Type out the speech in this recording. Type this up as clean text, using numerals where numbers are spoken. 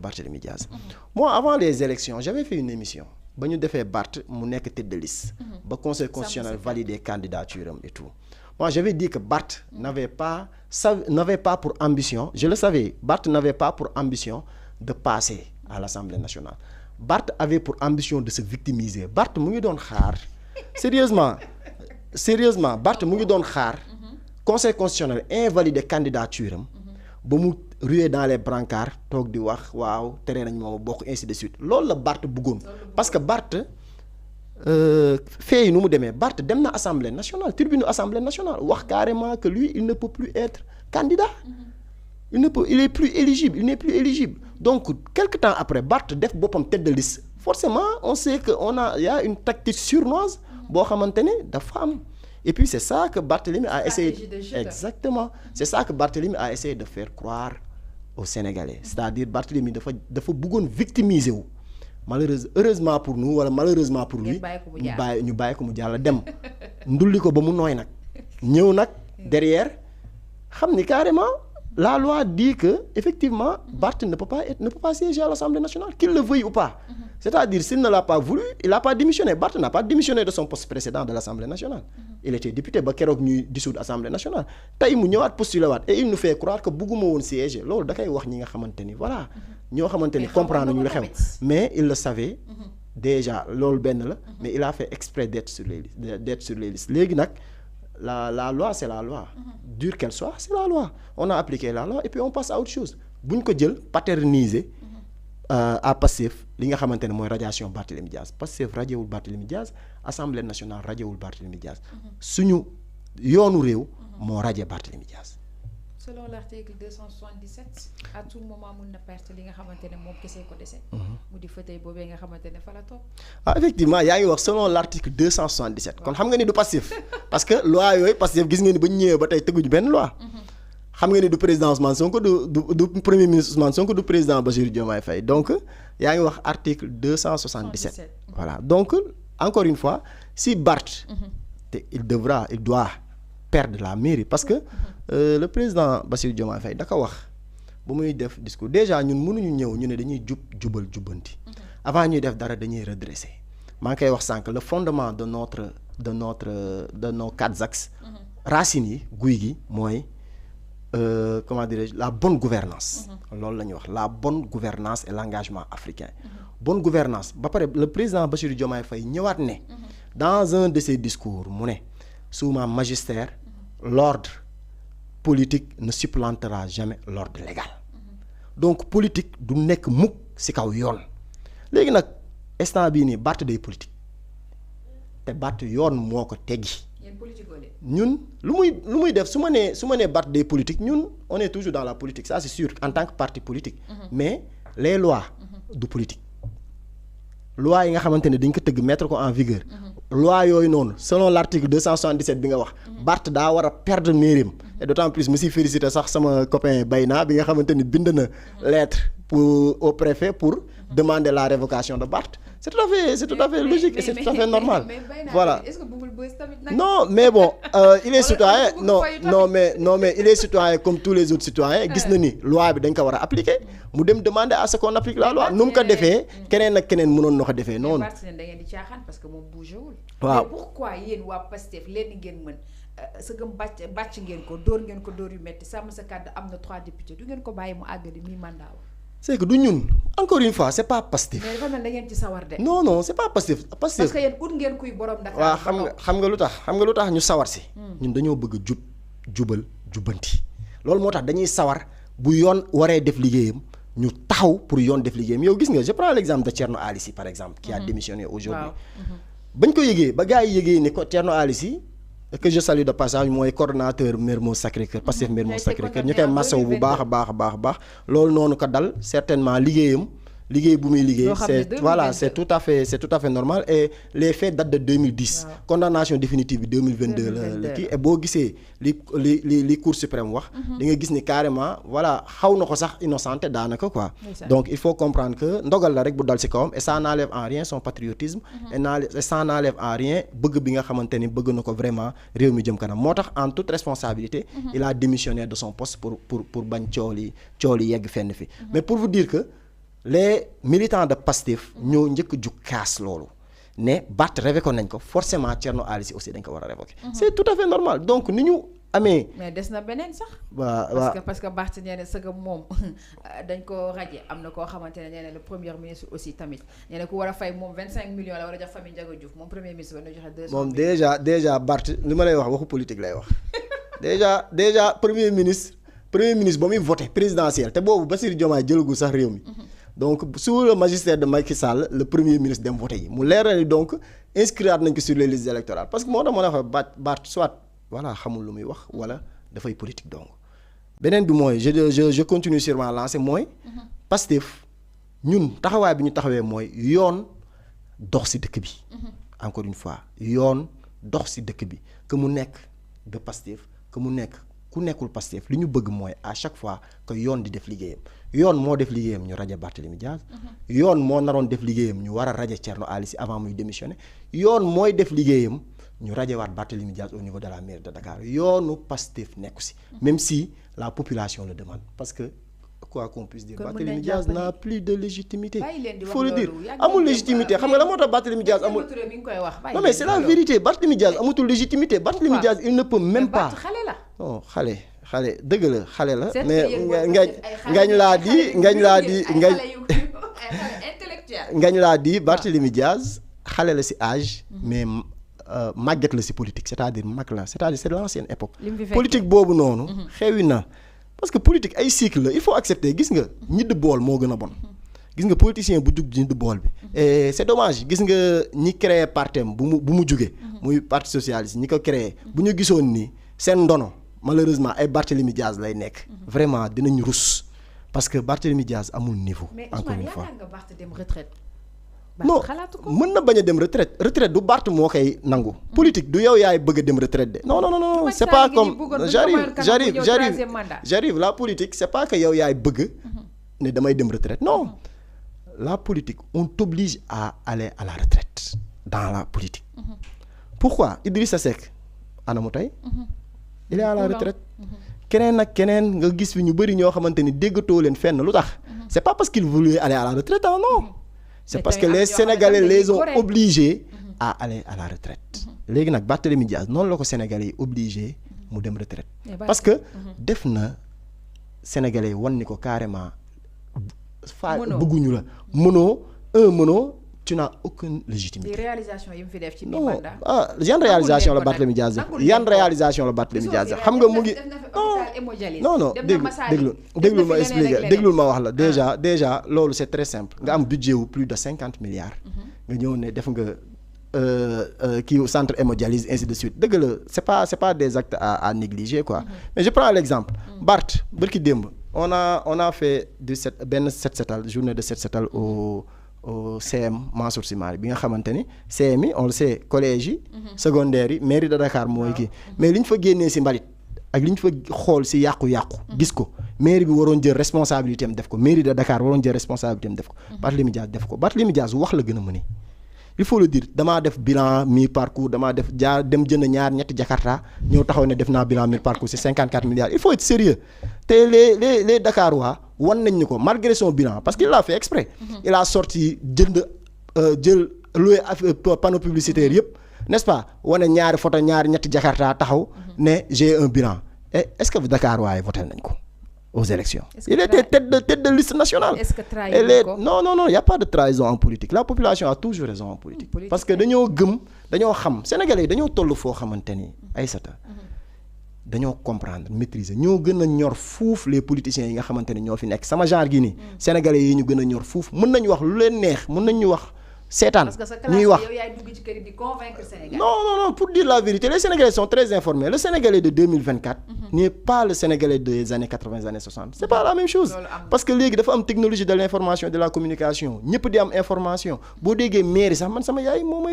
Barthélémy Diaz. Moi avant les élections j'avais fait une émission ba ñu defee Barth mu nekk tête de liste. ba conseil constitutionnel validé candidature am et tout. Moi j'avais dit que Barth n'avait pas pour ambition, je le savais, Barth n'avait pas pour ambition de passer à l'Assemblée nationale. Barth avait pour ambition de se victimiser. Barth mu ngi doon xaar sérieusement Barth mu ngi doon xaar conseil constitutionnel invalidé candidature am ba mu ruer dans les brancards toog di wax waaw tere nañ moom bokk ainsi de suite loolu la Barth bëggoon parce que Barth fee yi nu mu demee Barth dem na assemblée nationale tribune assemblée nationale wax carrément que lui il ne peut plus être candidat il n'est plus éligible donc quelque temps après Barth def boppam tête de liste forcément on sait que y a une tactique sournoise boo xamante ne dafa am et puis c'est ça que Barthélémy a essayé exactement c'est ça que Barthélémy a essayé de faire croire aux Sénégalais c'est-à-dire Barthélémy dafa bëggoon victimiser wu heureusement pour nous wala malheureusement pour lui ñu bàyyi ko mu jàll dem ndulli ko ba mu nooy nag ñëw nag derrière xam ni carrément la loi dit que effectivement Barth ne peut pas siéger à l'Assemblée nationale qu'il le veuille ou pas c'est-à-dire s'il ne l'a pas voulu il n'a pas démissionné Barth n'a pas démissionné de son poste précédent de l'Assemblée nationale il était député ba keroog ñuy dissoudre Assemblée nationale tey mu ñëwaat postuler waat et il nous fait croire que bëgguma woon siéger loolu da koy wax ñi nga xamante ni voilà ñoo xamante ni comprendre nañu lu xew mais il le savait déjà loolu benn la mais il a fait exprès d'être sur les listes léegi nag la loi c'est la loi dure qu'elle soit c'est la loi on a appliqué la loi et puis on passe à autre chose bu ñu ko jël paterniser à Pastef li nga xamante ne mooy radiation Barthélémy Diaz Pastef radiewul Barthélémy Diaz Assemblée nationale radiewul Barthélémy Diaz suñu yoonu réew moo radié Barthélémy Diaz. Selon l'article 277 à tout moment mun na perte li nga xamante ne moom kese ko dese. mu di fauteuil boobee nga xamante ne fa la toog. Effectivement yaa ngi wax selon l'article 277. kon xam nga ni du Pastef parce que loi yooyu Pastef gis nga ni ba ñu ñëwee ba tey tëgguñu benn loi. xam nga ni du président Ousmane Sonko du premier ministre Ousmane Sonko du président Bassirou Diomaye Faye donc yaa ngi wax article 277. Voilà donc encore une fois si Barth il doit perdre la mairie parce que le président Bassirou Diomaye Faye da ko wax bu muy def discours déjà ñun mënuñu ñëw ñu ne dañuy jubal jubbanti avant ñuy def dara dañuy redresser maa ngi koy wax sànq le fondement de nos 4 axes racines yi guy gi mooy comment dirais-je la bonne gouvernance loolu la ñuy wax la bonne gouvernance et l'engagement africain bonne gouvernance ba pare le président Bassirou Diomaye Faye ñëwaat ne dans un de ses discours mu ne sous ma magistère l'ordre politique ne supplantera jamais l'ordre légal donc politique du nekk mukk ci kaw yoon léegi nag instant bii nii Barth day politique te Barth yoon moo ko teggi ñun lu muy def su ma nee Barth day politique ñun on est toujours dans la politique ça c'est sûr en tant que parti politique mais les lois du politique loi yi nga xamante ne dañ ko tëgg mettre ko en vigueur loi yooyu noonu selon l'article 277 bi nga wax Barth daa war a perdre mairie et d'autant plus ma si féliciter sax sama copain Bayna bi nga xamante ni bind na lettre au préfet pour demander la révocation de Barth c'est tout à fait logique et c'est tout à fait normal voilà non mais bon il est citoyen non mais il est citoyen comme tous les autres citoyens gis na ni loi bi dañ ko war a appliquer mu dem demander à ce qu'on applique la loi nu mu ko defee keneen ak keneen mënoon na ko defee noonu. da ngeen di caaxaan parce que moom bougéwul. waaw mais pourquoi yéen waa Pastef leen ngeen mën sëgëm bàcc ngeen ko dóor yu metti sàmm sa kàddu am na 3 députés du ngeen ko bàyyi mu àggali mi mandat wa. c'est que du ñun encore une fois c'est pas Pastef. mais dafa mel da ngeen ci sawar de. non c'est pas Pastef. parce que yéen ut ngeen kuy borom Dakar. waaw xam nga lu tax ñu sawar si. ñun dañoo bëgg jubal jubbanti loolu moo tax dañuy sawar bu yoon waree def liggéeyam ñu taxaw pour yoon def liggéeyam yow gis nga je prends l'exemple de Thierno Ali Sy par exemple. qui a démissionné aujourd'hui. bañ ko yëgee ba gars yi yëgee ne ko Thierno Ali Sy que je salue de passage mooy coordonnateur Mermoz Sacré-Cœur Pastef Mermoz Sacré-Cœur ñu koy masawu bu baax a baax loolu noonu ko dal certainement liggéey bu muy liggéey c'est tout à fait normal et les faits datent de 2010 condamnation définitive bi 2022 la kii et boo gisee li Cour suprême wax di nga gis ni carrément voilà xaw na ko sax innocenté daanaka quoi donc il faut comprendre que ndogal la rek bu dal ci kawam et ça n'enlève en rien son patriotisme et ça n'enlève en rien bëgg bi nga xamante ni bëgg na ko vraiment réew mi jëm kanam moo tax en toute responsabilité il a démissionné de son poste pour bañ cool yi yegg fenn fi mais pour vous dire que les militants de Pastef ñoo njëkk ju kaas loolu ne Barth révoqué nañ ko forcément Thierno Aliou Sy aussi dañ ko war a révoquer. C'est tout à fait normal donc ni ñu amee. mais des na beneen sax. waaw parce que Barth nee na sëgam moom dañ ko raje am na koo xamante ne nee na le premier ministre aussi tamit nee na ku war a fay moom 25 millions la war a jox famille Ndiaga Diouf moom premier ministre war na joxe 200 moom déjà Barth li ma lay wax waxu politique lay wax déjà premier ministre ba muy voté présidentiel te boobu Bassirou Diomaye jëlagul sax réew mi. donc sous le magistère de Macky Sall le premier ministre dem voté yi mu leer na ni donc inscrire nañ ko sur les listes électorales parce que moo tax ma ne Barth soit voilà xamul lu muy wax wala dafay politique donc beneen bi mooy je continue sur ma lancée mooy. Pastef ñun taxawaay bi ñu taxawee mooy yoon dox ci dëkk bi. encore une fois yoon dox ci dëkk bi que mu nekk de Pastef que mu nekk ku nekkul Pastef li ñu bëgg mooy à chaque fois que yoon di def liggéeyam yoon moo def liggéeyam ñu rajo Barthélémy Diaz. yoon moo naroon def liggéeyam ñu war a rajo Thierno Aliou Sy avant muy démissionner yoon mooy def liggéeyam ñu rajowaat Barthélémy Diaz au niveau de la mairie de Dakar yoonu Pastef nekku ci. même si la population le demande parce que quoi qu'on puisse dire Barthélémy Diaz n'a plus de légitimité. il faut le dire amul légitimité xam nga la moo tax Barthélémy Diaz amul. non mais c'est la vérité Barthélémy Diaz amatul légitimité Barthélémy Diaz il ne peut même pas. non xale dëgg la xale la. mais ngañ laa di Barthélémy Diaz xale la ci âge. mais màgget la ci politique c'est-à-dire mag la c'est-à-dire c'est l'ancienne époque. politique boobu noonu. xewi na. parce que politique ay cycle la il faut accepter gis nga ñidd bool moo gën a bon gis nga politicien bu jug ñidd bool bi et c'est dommage gis nga ñi créé partem bu mu jugee muy parti socialiste ñi ko créé bu ñu gisoon ni seen ndono malheureusement ay Barthélémy Diaz lay nekk vraiment dinañ rus parce que Barthélémy Diaz amul niveau encore une fois non mën na bañ a dem retraite du Barth moo koy nangu politique du yow yaay bëgg a dem retraite de non c'est pas comme j'arrive la politique c'est pas que yow yaay bëgg ne damay dem retraite non la politique on t'oblige à aller à la retraite dans la politique pourquoi Idrissa Seck anamu tey il est à la retraite keneen ak keneen nga gis fi ñu bëri ñoo xamante ni déggatoo leen fenn lu tax c'est pas parce qu'il voulait aller à la retraite non c'est parce que les Sénégalais les ont obligés à aller à la retraite léegi nag Barthélémy Diaz noonu la ko Sénégalais yi obligé mu dem retraite parce que def na Sénégalais yi wan ni ko carrément bëgguñu la mënoo tu n'as aucune légitimité. réalisation yi mu fi def ci mandat yan réalisation la Barthélémy Diaz xam nga mu ngi non déglul ma expliquer déglul ma wax la déjà loolu c'est très simple nga am budget wu plus de 50 milliards nga ñëw ne def nga kii centre hémodialyse ainsi de suite dëgg la c'est pas des actes à négliger quoi mais je prends l'exemple Barth bërki démb on a fait benn set setal journée de set setal au CM Mansour Sy Malick bi nga xamante ni CM yi on le sait collège yi secondaire yi mairie de Dakar mooy kii mais li ñu fa génnee ci mbalit ak li ñu fa xool ci yàqu-yàqu gis ko mairie bi waroon jël responsabilité am def ko mairie de Dakar waroon jël responsabilité am def ko Barthélémy Diaz def ko Barthélémy Diaz wax la gën a mëne il faut le dire damaa def bilan mi-parcours damaa def dem jënd ñetti Jakarta ñëw taxaw ne def naa bilan mi-parcours c'est 54 milliards il faut être sérieux te les Dakarois wan nañ ni ko malgré son bilan parce qu'il l'a fait exprès il a sorti jël loué panneau publicitaire yëpp n'est-ce pas wane ñaari photo ñetti Jakarta taxaw ne j'ai un bilan et est-ce que Dakarois yi voté nañ ko aux élections il était tête de liste nationale. Est-ce que trahir ko non y a pas de trahison en politique la population a toujours raison en politique parce que dañoo xam Sénégalais yi dañoo toll foo xamante ni Aïssata dañoo comprendre maîtriser ñoo gën a ñor fuuf les politiciens yi nga xamante ni ñoo fi nekk sama genre gi nii Sénégalais yi ñu gën a ñor fuuf mën nañu wax lu leen neex mën nañu wax seetaan ñuy wax non pour dire la vérité les Sénégalais sont très informés le Sénégalais de 2024 n'est pas le Sénégalais des années 80 années 60 c'est pas la même chose parce que léegi dafa am technologie de l'information et de la communication ñëpp di am information boo déggee mairie sax man sama yaay moo may